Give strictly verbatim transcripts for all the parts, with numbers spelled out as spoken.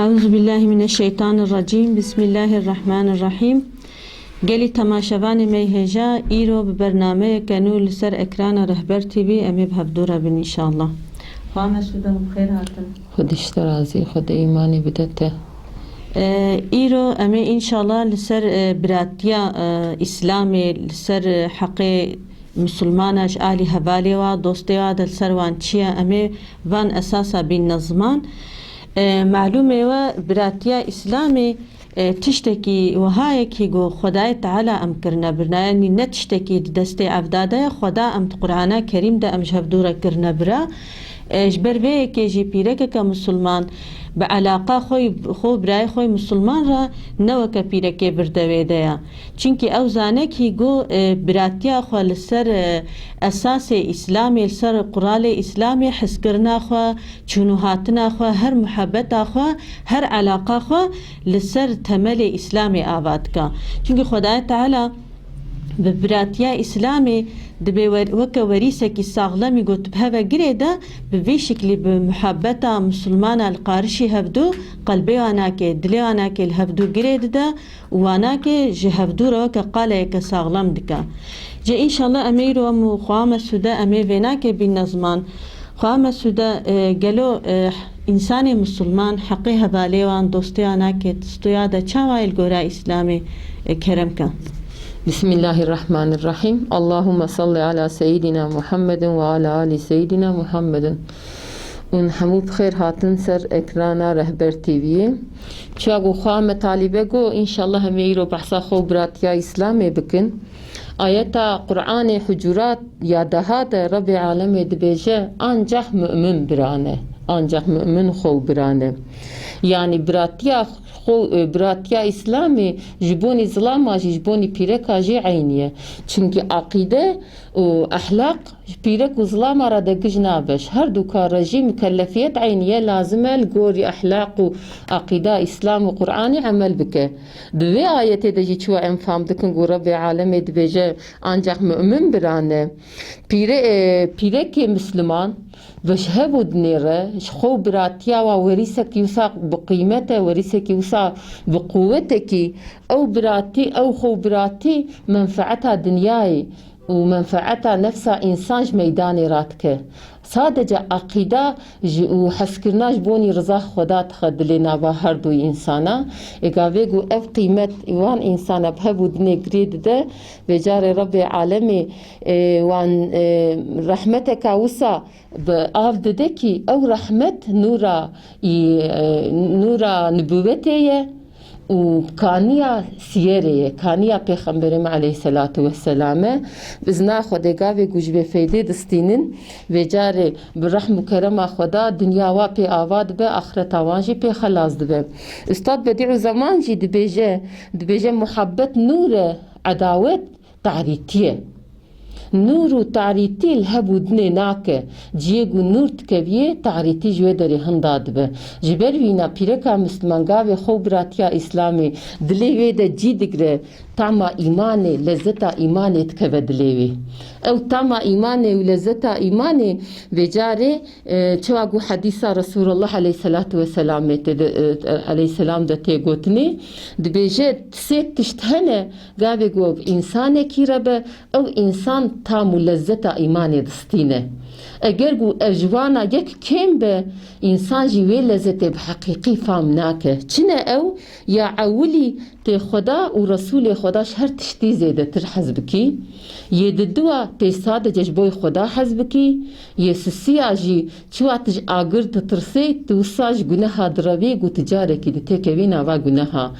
Eûzubillahimineşşeytanirrecîm. Bismillahirrahmanirrahîm. Gelî temaşevanê me yê hêja, îro bi bernameyeke nû li ser ekrana Rehber T V em ê bi hevdû re bin înşallah. Xwa Mesûde, bi xêr hatin. Xwedê ji te razî, Xwedê îmanê bide te. E, îro em ê înşallah li ser, e, biratiya, e, Îslamê, li ser, e, heqê Misilmana ji alî hevalê wa, dostê wa de li ser wan çi ye, em ê van esasa bînne ziman. E, malûmê we biratiya Îslamê, e, tiştekî wiha ye kî ku Xwedayê Teala em kirine birna, yanî ne tiştekî di destê evda de ye, Xweda em di Qur'ana Kerîm de em ji hevdû re kirine bira. E, ji ber vê yekê jî pîrekeke misilman bi elaqa xwe, xwe û birayê xwe misilman re ne weke pîrekê birdewê de ye. Çimkî ew zane kî ku, e, biratiya xwe li ser, e, esasê Îslamê, li ser quralê Îslamê hizkirina xwe, çûn û hatina xwe, her muhebeta xwe, her elaqa xwe li ser temelê Îslamê ava dike. Çimkî Xwedayê Teala bi biratiya Îslamê dibê wer-, weke werîsekî saxlemî ku tu bi heve girê de, bi vî şiklî bi muhebeta misilmana li qarişî hevdû qelbê wan nake, dilê wan nake li hevdû girê dide û wan nake ji hevdû re weke qaleyeke saxlem dike. Cê înşallah em ê îro em û Xwa Mesûde em ê vênakê bînne ziman. Xwa Mesûde, e, gelo, e, însanê misilman heqê hevalê wan, dostê wan nake, stûya de çawa ye li gora Îslamê, e, kerem ke? Bismillahirrahmanirrahîm. Allahümme salli ala seyyidina Muhammedin ve ala ali seyyidina Muhammedin. Hûn hemû bi xêr hatin ser ekrana Rehber T V'yê. Çiya ku xwe me talîbe got, înşallah em ê îro behsa xwe û biratiya Îslamê bikin. Ayeta Qur'anê Hucurat ya deha de Rebbê Alemê dibêje, ancak mümin birane, ancak mümin xwe û birane. Yanî biratiya xwe, e, biratiya Îslamê ji bonî zilama jî, ji bonî pîreka jî eynî ye. Çimkî aqîde û ehlaq ji pîrek û zilama re de giş nabe. Ji her du kar re jî mikellefiyet eynî ye, lazim e li gorî ehlaq û aqîda Îslam û Qur'anê emel bike. Di vê ayetê de jî çiwa em fam dikin ku Rebbê Alemê dibêje, ancak mümin birane. Pîre-, e, pîrekê Misliman ve ji hev û dinê re ji xwe û biratiya wa werîsekî wisa bi qîmet e, werîsekî wisa bi quwetekî, ew biratî, ew xwe û biratî menfeeta dinyayê û menfeeta nefsa însan ji meydanê radike. Sadece aqîda ji, û hezkirina ji bonî riza Xweda dixe dilê nava her du însana. Ê gavê ku ev qîmet wan însana bi hev û dinê girê dide, vê carê Rebbê Alemê, e, wan, e, rehmeteka wisa bi av dide kî ew rehmet nûra, î, e, nûra nibûwetê ye û kaniya siyerê ye, kaniya Pêxemberê me aleyhisselatu vesselam e. Bi izna Xwedê gavê ku ji vê feydê distînin, vê carê bi rehm û kerema Xweda dinya wa pê ava dibe, axireta wan jî pê xelas dibe. Ustad Bedîûzeman jî dibêje, dibêje, muhabbet nûr e, edawet tarîtî ye. Nûr û tarîtî li hev û dinê nake. Ciyê ku nûr dikeviyê, tarîtî ji wê derê hinda dibe. Ji ber wîna pîreka Misliman gavê xwe û biratiya Îslamê dilê wê de cî digre, tama îmanê, lezzeta îmanê dikeve dilê wê. Ew tama îmanê û lezzeta îmanê vê carê, e, çawa ku hedîsa Resulullah aleyhisselatu vesselamê tê de, e, aleyhisselam de tê gotinê, dibêje, sê tişt hene, gavê ku ev însanekî re be, ew însan tam û lezzeta îmanê distîne. Eger ku ev ji wana yek kêm be, însan jî wê lezzetê bi heqîqî fam nake. Çi ne ew? Ya ewilî tê Xweda û Resûlê Xweda ji her tiştî zêdetir hez bikî. Yê diduwa tê sadece ji bo Xweda hez bikî. Yê sisiya jî çiwa tu ji agir ditirsê, tu wisa ji guneha direvî, ku tu carekî di têkevî nava guneha.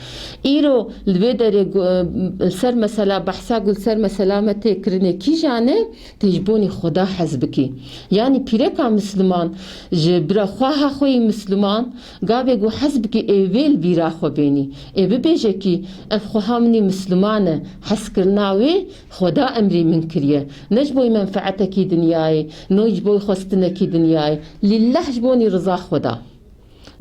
Îro li vê derê gu-, li ser mesela behsa ku li ser mesela me tê kirinê kîjan e, tê ji bonî Xweda hez bikî. Yanî pîreka Misliman ji bira xweha xwe yî Misliman, gavê ku hez bikî ê vê li bîra xwe bênî. Ê bibêje kî ev xweha min î Misliman e, hezkirina wê Xweda emrî min kiriye. Ne ji bo menfeetekî dinyayê, ne ji bo xwestinekî dinyayê. Lillah ji bonî riza Xweda.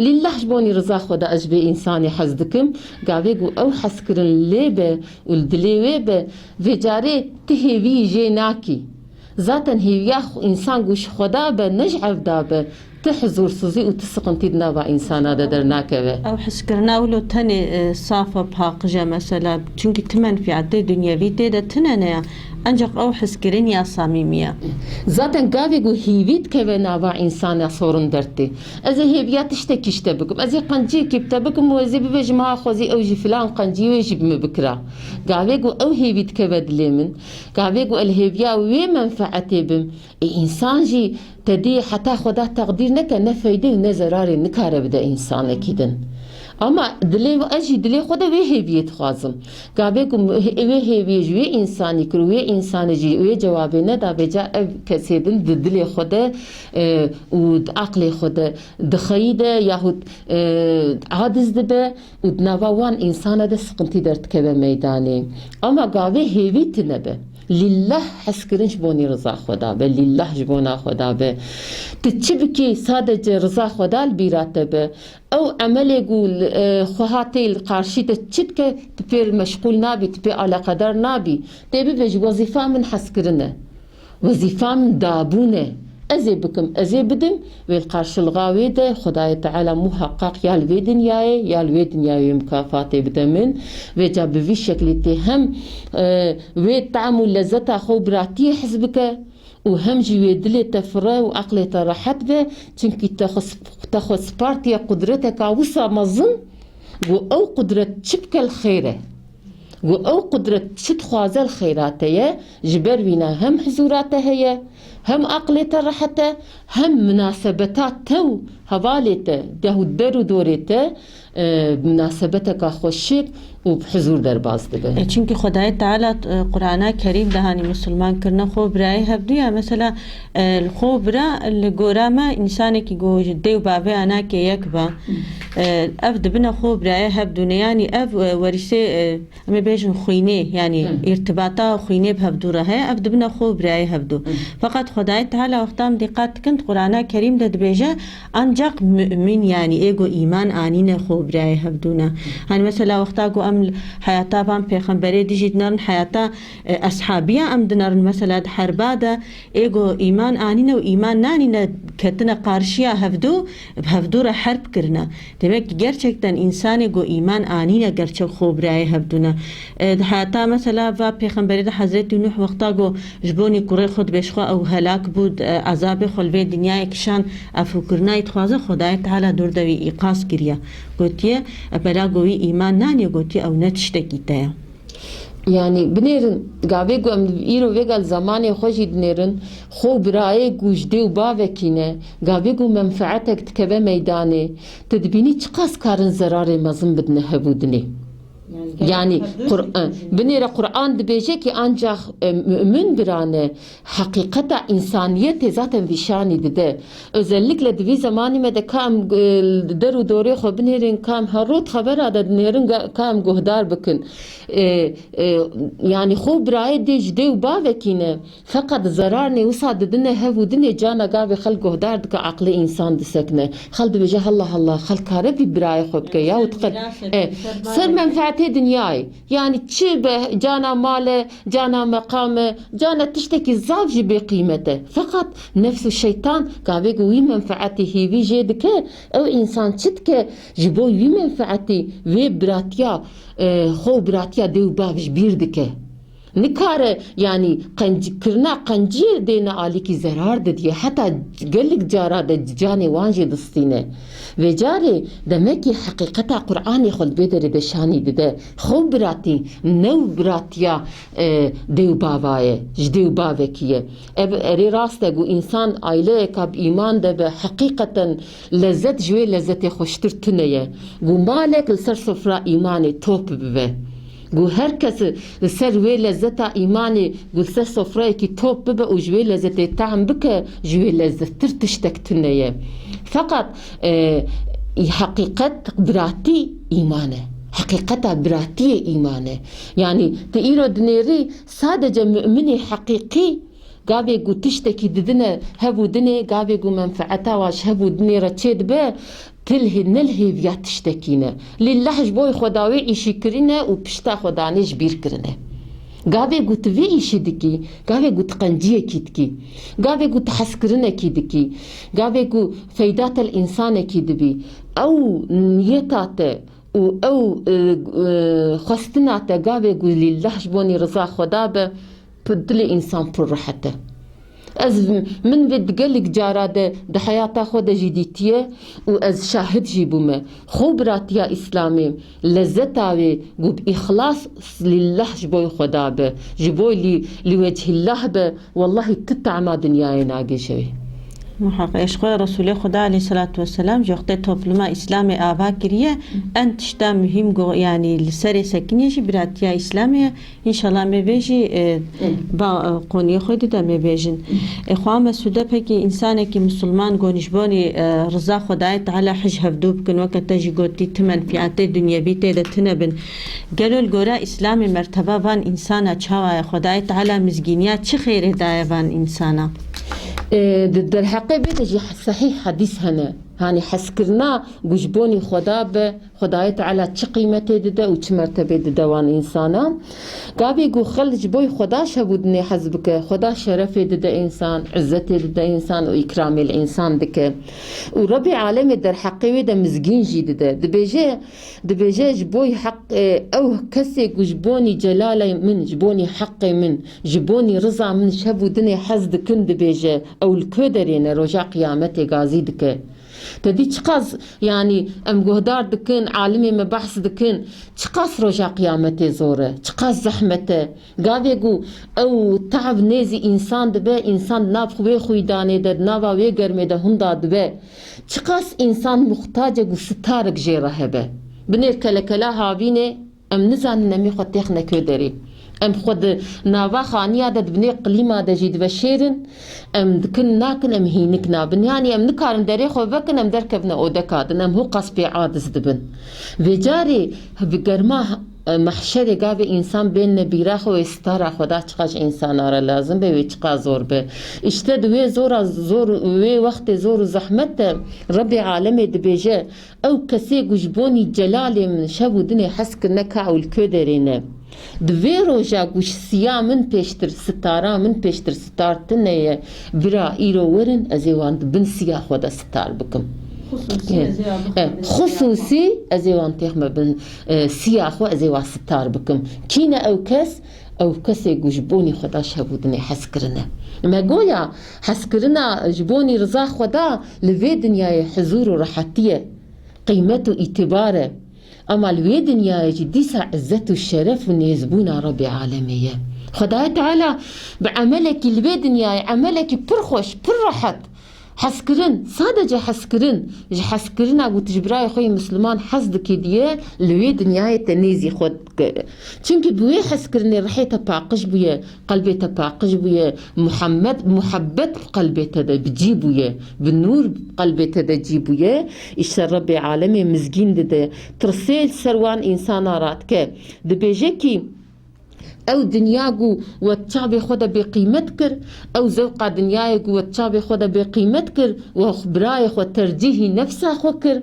Lillah ji bonî riza Xweda ez ji vê însanê hez dikim. Gavê ku ew hezkirin lê be û li dilê wê be, vê carê ti hêvî jê nakî. Zaten hêviya xwe-, însan ku ji Xweda be, ne ji evda be, huzursizî û ti siqintî di nava însana de dernakeve. Ew hizkirina wilo tenê, e, saf e, paqij e mesela. Çunkî ti menfîetê dunyevî tê de tine ne ya. Ancaq ew hizkirin ya samîmî ye. Zaten gavê ku hêvî dikeve nava însana sorin dertê. Ez ê hêviya tiştekî ji te bikim. Ez ê qenciyekê bi te bikim û ez ê bibêjim ha xwezî ew jî filan qencî wê jî bi min bikira. Gavê ku ew hêvî dikeve dilê min, gavê ku ez li hêviya wê menfeetê bim, ê, însan jî te dî heta Xweda teqdîr neke ne feydê û ne zerarê nikare bide însanekî din. Ama dilê, ez jî dilê xwe de wê hêviyê dixwazim. Gavê ku wê hêviyê ji wê însanî kir û wê însanê jî wê cewabê neda, vêca ev kesê din di dilê xwe de, e, û di aqlê xwe de dixeyî de yahût, e, aciz dibe û di nava wan însana de siqintî derdikeve meydanê. Ama gavê hêvî tine be. Lillah hezkirin ji bonî riza Xweda be, lillah ji bona Xweda be. Tu çi bikî, sadece riza Xweda li bîra te be. Ew emelê ku, e, xwe hatê li qarşî te çi dike, tu pê meşxûl nabî, tu pê eleqedar nabî. Tê bibêjî, wezîfa min hezkirin e. Wezîfa min dabûn e. Ez ê bikim, ez ê bidim, wê li qarşilixa wê de Xwedayê Teala muheqeq ya li vê dinyayê, ya li wê dinyayê wê mukafatê bide min. Vêca bi vî şeklî tê hem, e, wê tam û lezeta xwe û biratiyê his bike û hem jî wê dilê te fire û eqlê te rehet be, çimkî te xwe sp-, te xwe spartiye qudreteka wisa mezin, ku ew qudret çi bike li xêr e. Ku ew qudret çi dixwaze li xêra te ye, ji ber wîna hem hizûra te heye, hem aqlê te rehet e, hem minasebeta te û hevalê te, yahû der û dorê te, e, minasebeteka xweşik û bi hizûr derbas dibe. E, çimkî Xwedayê Teala, e, Qur'ana Kerîm de hanî misilman kirine xwe birayê hevdû ya. Mesela, e, li xwe bira li gora me însanekî ku ji dê û bavê anakê yek be, e, ev dibine xwe birayê hevdû ne. Yanî ev, e, werîsê, e, em ê bêjin xwînê, yanî Hı. îrtibata xwînê bi hevdû re heye, ev dibine xwe birayê hevdû. Hı. Feqet Xwedayê Teala wexta em dîqat dikin, di Qur'ana Kerîm de dibêje, ancaq mu'min, yanî ê ku îman anîne xwe birayê hevdû ne. Hani mesela wexta ku em heyata van pêxemberê dijî dinerin, heyata, e, eshabiya em dinerin, mesela di herba de ê ku îman anîne û îman nanîne ketine qarşiya hevdû, bi hevdû re herb kirine. Demek ki gerçekten însanê ku îman anîne gerçek xwe birayê hevdû ne. E, di heta mesela va pêxemberê de Hezretî Nuh wexta ku ji bonî kurê xwe dibêj xwe ew helak bû, e, ezabê xwe li vê dinyayê kişand, efûkirinayî dixwaze, Xwedayê Teala dûr de wî îqaz kiriye. Gotiye, e, bela ku wî îman naniye, gotiye ew ne tiştekî te ye. Yanî binêrin, gavê ku em îro vêga li zemanê xwe jî dinêrin, xwe û birayê ku ji dê û bavekî ne, gavê ku menfeetek dikeve meydanê, tu dibînî çiqas karin zerarê mezin bidine hev û dinê. Yanî Qur-, e, binêre Qur'an dibêje ki ancak, e, mümin birane, heqîqeta însaniyetê zaten vî şanî dide. Özellikle di vî zemanî me de ka em, e, der û dorê xwe binêrin, ka em her rot xebera de dinêrin, ga-, ka em guhdar bikin. E, e, yanî xwe birayê dê ji dê û bavekî ne. Feqet zerarnê wisa didine hev û dinê cana gavê xelk guhdar dike, aqlê însan disekine. Xelk dibêje, "Halla halla, xelk kare vî birayê xwe bike ya û diqe." E, ser menfeetê dinyayê. Yanî çi be, cana mal e, cana meqam e, cana tiştekî zaf jî bê qîmet e. Feqet nefs û şeytan gavê ku wî menfeetê hêvî jê dike, ew însan çi dike, ji bo wî menfeetê wê biratiya, e, xwe û biratiya dê û bav ji bîr dike. Nikare, yanî qenc-, kirina qenciyê dê ne alîkî zerar didiye, heta gelek cara de canê wan jê distîne. Vê carê demekî heqîqeta Qur'anê xwe li vê derê de şanî dide. Xew biratî, new biratiya, e, dê û bava ye, ji dê û bavekî ye. Ev erê rast e, ku însan aileyeka bi îman de be, heqîqeten lezet ji wê lezetê xweştir tune ye. Ku malek li ser sofra îmanê top bibe. Ku her kes li ser wê lezeta îmanê, ku li ser sofrayekî top bibe û ji wê lezetê tehm bike, ji wê lezettir tiştek tune ye. Feqet, e, heqîqet biratî îman e. Heqîqeta biratiyê îman e. Yanî tu îro dinêrî sadece mu'minê heqîqî gavê ku tiştekî didine hev û dinê, gavê ku menfeeta wa ji hev û dinê re çêdibe, tu li hê-, ne li hêviya tiştekî ne. Lillah ji bo Xweda wê îşî kirîne û pişta xwe danê ji bîr kirine. Gavê ku tu vê îşî dikî, gavê ku tu qenciyekî dikî, gavê ku tu hezkirinekî dikî, gavê ku feyda te li însanekî dibî, ew niyeta te û ew, e, e, xwestina te gavê ku lîllah ji bonî riza Xweda be, pi-, dilê însan pir rehet e. Ez, min vê di gelek cara de di heyata xwe de jî dîtiye û ez şahid jî bûme. Xwe biratiya Îslamê, lezzeta wê ku bi îxlas lillah ji bo Xweda be, ji bo lî, li wechillah be, wellahî ti tama dinyayê nagêje wê. Muheqeq, ji xwe Resûlê Xweda aleyhisselatu vesselam ji wextê topluma Îslamê ava kiriye, en tişta muhîm go-, yanî li serê sekiniye jî biratiya Îslamê ye. Înşallah me vê jî, e, ba, e, qoniyê xwe dide me bêjin. E, xwe Mesûde pekî însanekî misilman gonî ji bonî, e, riza Xwedayê Teala hij hevdû bikin, weke te jî gotî, ti menfîatê dinyevî tê de tine bin. Gelo li gora Îslamê merteba van însana çawa ye? Xwedayê Teala mizgîniya çi xêrê daye van însana? E, di derheqê vê de jî sehîh hedîs hene. Hanî hezkirina ku ji bonî Xweda be, Xwedayê Teala çi qîmetê dide û çi mertebê dide wan însanan? Gavê ku xelk ji bo Xweda şev û dinê hez bike, Xweda şerefê dide însan, izzetê dide însan û îkramê li însan dike. Û Rebê alemê derheqê wê de mizgîn jî dide. Dibêje, dibêje ji bo heq, e, ew kesê ku ji bonî celalê min, ji bonî heqê min, ji bonî riza min şev û dinê hez dikin, dibêje, ew li ku derê ne, roja qiyametê gazî dike. Te dî çiqas, yanî em guhdar dikin, alimê me behs dikin, çiqas roja qiyametê zor e, çiqas zehmet e. Gavê ku ew tav nêzî însan dibe, însan di nav wê xwîdanê de, di nava wê germê de hunda dibe. Çiqas însan muxtac e ku sitarek jê re hebe. Binêr kelekela havînê, em nizanin em ê xwe têxine ku derê. Em xwe di nava xaniya de, di binê qilîma de jî diveşêrin. Em dikin nakin, em hînik nabin. Yanî em nikarin derê xwe vekin, em derkevine odeka din. Em hûqas pê aciz dibin. Vê carê bi germa, e, mehşerê gavê însan bênine bîra xwe, wê sitara Xweda çiqas ji însana re lazim be, wê çiqas zor be. Îşte di wê zora, zor, wê wextê zor û zehmet de Rebê alemê dibêje, Ew kesê ku ji bonî celalê min şev û dinê hez kirine ka ew li ku derê ne. Di vê roja ku ji siya min pêştir, sitara min pêştir sitar tune ye, bira îro werin ez ê wan di bin siya xwe de sitar bikim. Xusûsî Eh, ez ê wan eh, bixwînim. Xusûsî ez ê wan têxme bin, eh, siya xwe ez ê wan sitar bikim. Kî ne ew kes? Ew kesê ku ji bonî Xweda şev û dinê hez kirine. Me goya hezkirina ji bonî riza Xweda li vê dinyayê hizûr û rehetî ye. Qîmet û îtîbar e. Ema li wê dinyayê jî dîsa izzet û şeref û nêzbûna Rebbê alemê ye. Xwedayê Teala bi emelekî li vê dinyayê, emelekî pir xweş, pir rehet, hezkirin, sadece hezkirin, ji hezkirina ku tu ji birayê xwe yî misliman hez dikî diye, li wê dinyayê te nêzî xwe dike. Çimkî bi wê hezkirinê rihê te paqij bûye, qelbê te paqij bûye, Muhammed, muhebbet bi qelbê te de bi cî bûye, bi nûr bi qelbê te de cî bûye, îşte Rebbê alemê mizgîn dide, tirsê li ser wan însana radike. Dibêje kî, ew dinya ku we çavê xwe de bêqîmet kir, ew zewqa dinyayê ku we çavê xwe de bêqîmet kir, we birayê xwe tercîhî nefsa xwe kir,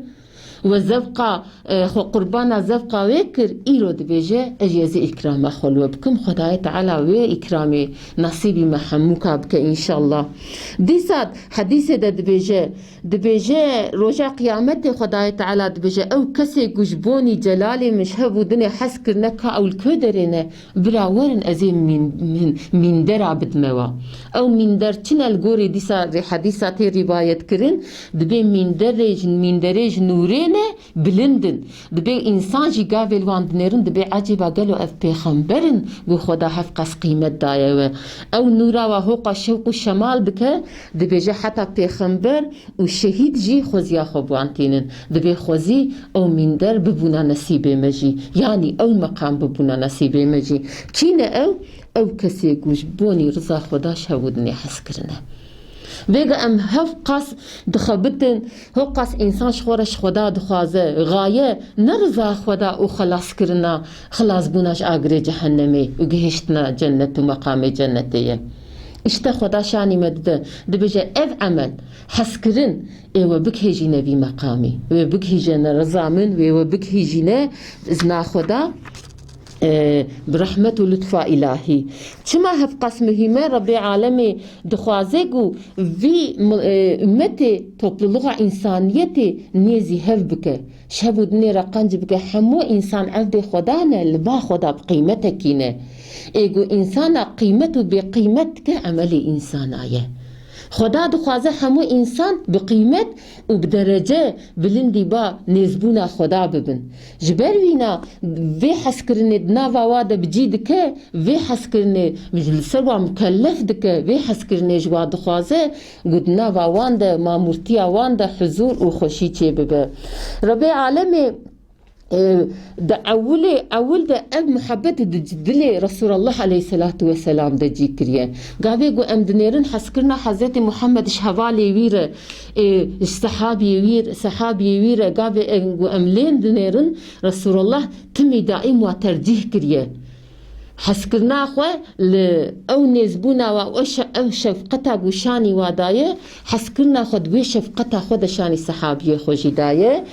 we zevqa, e, xwe qurbana zevqa wê kir, îro dibêje, ez jî ez ê îkrama xwe li we bikim, Xwedayê Teala wê îkramê nasîbî me hemûka bike înşallah. Dîsa hedîsê de dibêje, dibêje, roja qiyametê Xwedayê Teala dibêje, ew kesê ku ji bonî celalê min ji hev û dinê hez kirine ka ew li ku derê ne, Bira werin ez ê mîn-, mîn-, mîndera bidime wa. Ew mînder çi ne li gorî dîsa rê-, hedîsa tê rîwayet kirin, dibê mînderê ji, mînderê ji nûrê ne bilind in. Dibê însan jî gavê li wan dinêrin, dibê ecêba gelo ev pêxember in ku Xweda hevqas qîmet daye we. Ew nûra wa hoqa şewq û şemal dike, dibêje heta pêxember û şehîd jî xweziya xwe bi wan tînin. Dibê xwezî ew mînder bibûna nesîbê me jî. Yanî ew meqam bibûna nesîbê me jî. Kî ne ew? Ew kesê ku ji bonî riza Xweda şev û dinê hez kirine. Vêga em hevqas dixebitin, hevqas însan ji xwe re ji Xweda dixwaze. Gaye ne riza Xweda û xelaskirina, xelasbûna ji agirê cehennemê û gihiştina cennet û meqamê cennetê ye. Îşte Xweda şanî me dide. Dibêje ev emel, hezkirin, ê we bigihêjîne vî meqamî. Wê bigihîjene riza min, wê we bigihîjîne izna Xweda. e, bi rehmet û lutfa îlahî. Çima hevqas muhîm e? Rebbê alemê dixwaze ku vî mil-, e, ummetê, topluluğa însaniyetê nêzî hev bike. Ji hev û dinê re qenc bike, hemû însan erdê Xweda ne, li ba Xweda bi qîmetekî ne. Ê ku însana qîmet û bêqîmet dike, emelê însana ye. Xweda dixwaze hemû însan bi qîmet û bi derece bilindî ba nêzbûna Xweda bibin. Ji ber wîna vê hezkirinê di nava wa de bi cî dike, vê hezkirinê li ser wa mukellef dike, vê hezkirinê ji wa dixwaze ku di nava wan de, mamûrtiya wan de huzûr û xweşî çêbibe. Rebê alemê, e, di ewilê, ewil de ev muhebbet di c-, dilê Resulallah aleyhisselatu vesselam de cî kiriye. Gavê ku em dinêrin hezkirina Hezretî Muhammed ji hevalê wî re, e, ji sehabiyê wî, sehabiyê wî re, gavê em, ku em lên dinêrin, Resulallah timî daîm wa tercîh kiriye. Hezkirina xwe li ew nêzbûna wa, ew şe-, ew şefqeta ku şanî wa daye, hezkirina xwe di wê şefqeta xwe de şanî sehabiyê xwe jî daye.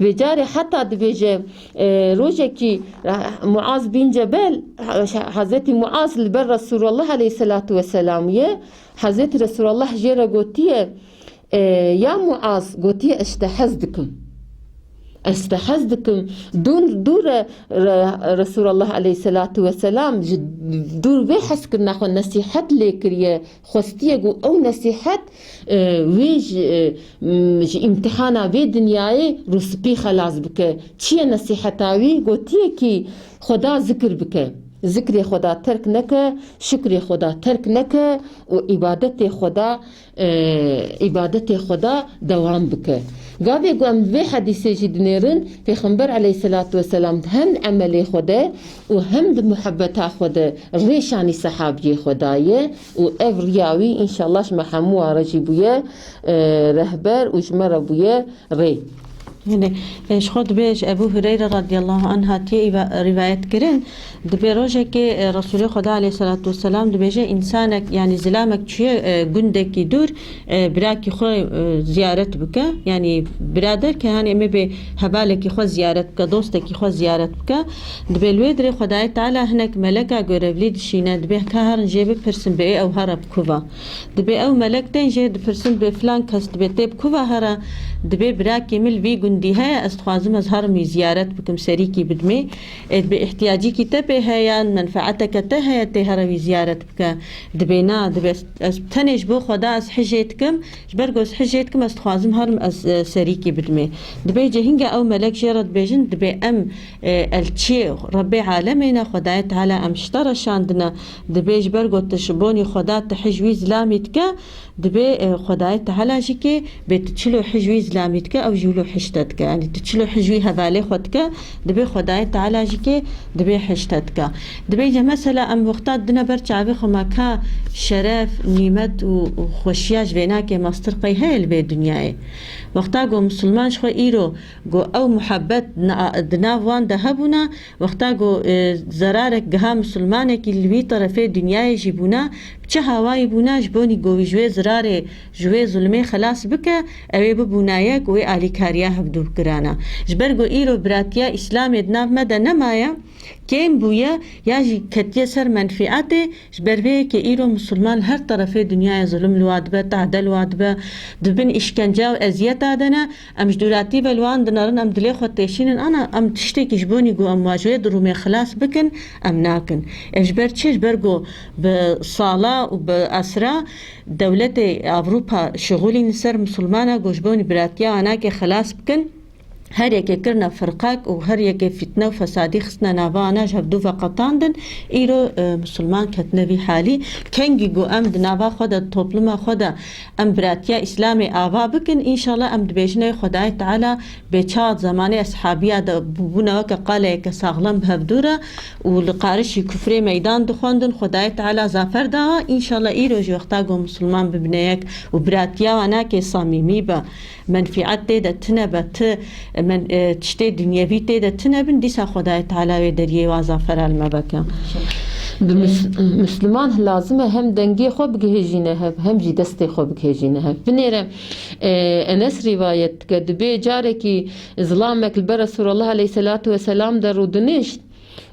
Vê carê heta dibêje, e, rojekî, e, Muaz bin Cebel, Hezretî Muaz li ber Resulullah aleyhisselatu vesselam ye. Hezretî Resulullah jê re gotiye, E, ya Muaz, gotiye, ez ji te hez dikim. Ez ji te hez dikim. Dûr, dûr e, re, Resulallah aleyhisselatu vesselam ji dûr vê hezkirina xwe nesîhet lê kiriye. Xwestiye ku ew nesîhet, e, wê ji, e, m, ji îmtihana vê dinyayê rûspî xelas bike. Çi ye nesîheta wî? Gotiye kî Xweda zikir bike. Zikrê Xweda terk neke, şukrê Xweda terk neke û îbadetê Xweda e, îbadetê Xweda dewam bike. Gavê ku em vê hedîsê jî dinêrin, Pêxember aleyhisselatu vesselam hem di emelê xwe de û hem di muhebbeta xwe de rê şanî sehabiyê xwe daye û ev riya wî înşallah ji me hemû re jî bûye, e, rehber û ji me re bûye rê. Yanî, e, ji xwe dibê ji Ebû Hureyre radiyallahu anh hatiye îva-, rîvayet kirin, dibê rojekê, e, Resûlê Xweda aleyhisselatu vesselam dibêje, însanek, yanî zilamek çûye, e, gundekî dûr, e, birakî xwe, e, ziyaret bike. Yanî bira derke, hanê em ê bê hevalekî xwe ziyaret bike, dostekî xwe ziyaret bike. Dibê li wê dirê Xwedayê Teala hinek meleka görevlî dişîne, dibê ka herin jê bipirsin, bê ew here bi ku ve. Dibê ew melek tên jê dipirsin, dibê filan kes dibê tê bi ku ve here, dibê birakê min li vî gundî heye, ez dixwazim ez herim wî ziyaret bikim, serîkî bidimê. Ê dibê îhtiyacîkî te pê heye, yan menfeeteke te heye, tê here wî ziyaret bike. Dibê na, dibê ez, ez tenê ji bo Xweda ez hijê dikim, ji ber ku ez hijê dikim, ez dixwazim herim ez, e, serîkî bidimê. Dibê cihînga ew melek jê re dibêjin, dibê em, e, elçiyê Rebbê alemê ne, Xwedayê Teala em ji te re şandine. Dibê ji ber ku tu ji bonî Xweda tu hij wî zilamî dike, dibê, e, Xwedayê Teala jî kê bê tu çilo hij wî zilamî dike, ew jî wilo hij te dike. Yanî tu çilo hij wî hevalê xwe dike, dibê Xwedayê Teala jî kê dibê hij te dike. Dibê ya mesela em wexta dine ber çavê xwe, me ka şeref, nîmet û, û xweşiya ji vênakê mestir qey heye li vê dinyayê. Wexta ku misilman ji xwe îro ku ew muhebbet na-, di nav wan de hebûna, wexta ku, e, zerarek giha misilmanekî li wî terefê dinyayê jî bûna, bi çi hawayî bûna, ji bonî ku wî ji wê zirarê, ji wê zulmê xelas bike, ew ê bibûna yek, wê alîkariya hevdû bikirana. Ji ber ku îro biratiya Îslamê di nav me de nemaye, kêm bûye, ya jî ketiye ser menfîetê, ji ber vê yekê îro misilman li her terefê dinyayê zulm li wa dibe, tehde li wa dibe, di bin îşkence û eziyeta de ne. Em ji dûratî ve li wan dinerin, em dilê xwe têşînin, ana em tiştekî ji bonî ku em wa ji wê durûmê xilas bikin, em nakin. Ev ji ber çi? Ji ber ku bi sala û bi esra dewletê Ewropa şixulîn li ser misilmana ku ji bonî biratiya wan nake xilas bikin. Her yekê kirine firqek û her yekê fitne û fesadî xistine nava wana, ji hevdû ve qetandin. Îro, e, misilman ketine vî halî. Kengî ku em di nava xwe de, di topluma xwe de em biratiya Îslamê ava bikin, înşallah em dibêjin, ey Xwedayê Teala bê çax zemanê eshabiya de bû-, bûne weke qaleyeke saxlem bi hevdû re û li qarişî kufrê meydan dixwendin, Xwedayê Teala zafer dawa. Înşallah îro jî wexta ku misilman bibine yek û biratiya wana ke samîmî be, menfîet tê de tine be, ti, men-, e, tiştê dinyevî tê de tine bin, dîsa Xwedayê Teala wê deriyê wa zafera li me veke. Bi mis-, Misliman lazim e hem dengê xwe bigihêjîne hev, hem jî destê xwe bigihêjîne hev. Binêre, e, Enes rîwayet dike, dibê carekî zilamek li ber Resulallah aleyhisselatu vesselam de rûdinişt,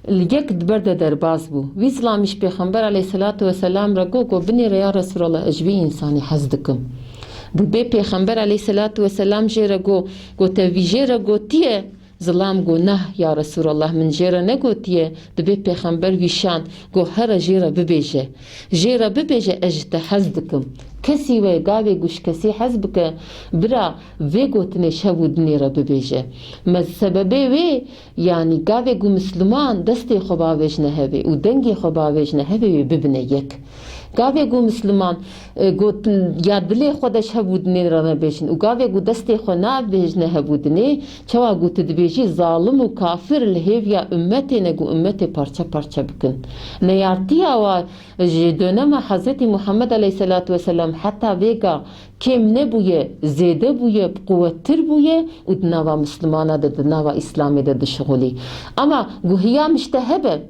Li yek di ber de derbas bû. Wî zilamî ji Pêxember aleyhisselatu vesselam re got, got, "Binêre ya Resulallah, ez ji vî însanî hez dikim." Dibê Pêxember aleyhisselatu vesselam jê re got, got, "Te vî jê re gotiye?" Zilam got, "Nah ya Resulallah, min jê re negotiye." Dibê Pêxember wî şand, got, "Here jê re bibêje. Jê re bibêje, ez ji te hez dikim." Kesî we gavê ku ji kesî hez bike, bira vê gotinê ji hev û dinê re bibêje. Me sebebê wê, yanî gavê ku misliman destê xwe bavêjine hevê û dengê xwe bavêjine hevê, wê bibine yek. Gavê ku misliman, e, got, ya dilê xwe de ji hev û dinê re nebêjin û gavê ku destê xwe nabêjine hev û dinê, çawa ku tu dibêjî zalim û kafir li hêviya ummetê ne ku ummetê parçe parçe bikin. Neyartiya wa ji dönema Hezretî Muhammed aleyhisselatu vesselam heta vêga kêm nebûye, zêde bûye, bi quwettir bûye û di nava Mislimana de, di nava Îslamê de dişixulî. Ama guhiya min ji te hebe,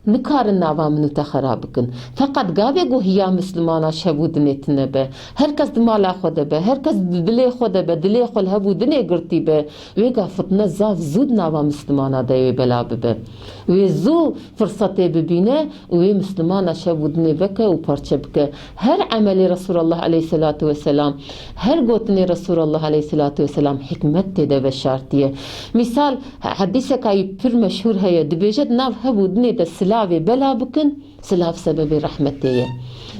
nikarin nava min û te xera bikin. Feqet gavê guhiya Mislimana ji hev û dinê tune be, her kes di mala xwe de be, her kes di dilê xwe de be, dilê xwe li hev û dinê girtî be, wêga fitne zaf zû di nava Mislimana de wê bela bibe. Wê zû firsetê bibîne û wê Mislimana ji hev û dinê veke û parçe bike. Her emelê Resulallah aleyhisselatu vesselam, her gotinê Resulallah aleyhisselatu vesselam hikmet tê de veşartiye. Misal, he-, hedîseka wî pir meşhûr heye, dibêje, "Di nav hev û dinê de silavê bela bikin, silav sebebê rehmetê ye."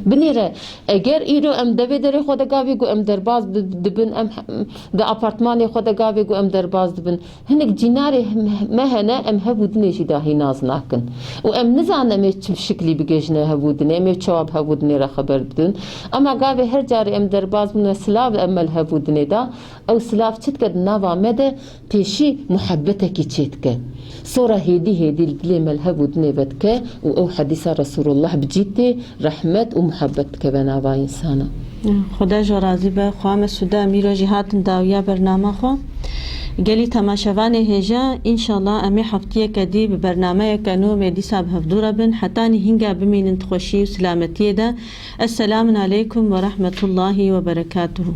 Binêre, eger îro em devê derê xwe de gavê ku em derbas bi-, dibin, em he-, di apartmanê xwe de gavê ku em derbas dibin, hinek cînarê me hene, em hev û dinê jî dahî nas nakin. Û em nizanin em ê çi şiklî bigihîjine hev û dinê, em ê çawa bi hev û dinê re xeber bidin. Ema gavê her carê em derbas bûne silav em me li hev û dinê da, ew silav çi dike di nava me de, pêşî muhebbetekî çêdike. Sora hêdî hêdî li dilê me li hev û dinê vedike û ew hedîsa Resulullah bi cî tê, rehmet û muhebbet dikeve nava însana. Xuda ji we razî be. Xwa me Sude, em îro jî hatin dawiya bernama xwe. Gelî temaşevanê hêja, înşallah em ê heftiyeke dî bi bernameyeke nû em ê dîsa bi hevdû re bin. Hetanî hînga bimînin di xweşî û silametiyê de. Esselamun aleykum ve rahmetullahi ve berekatuhu.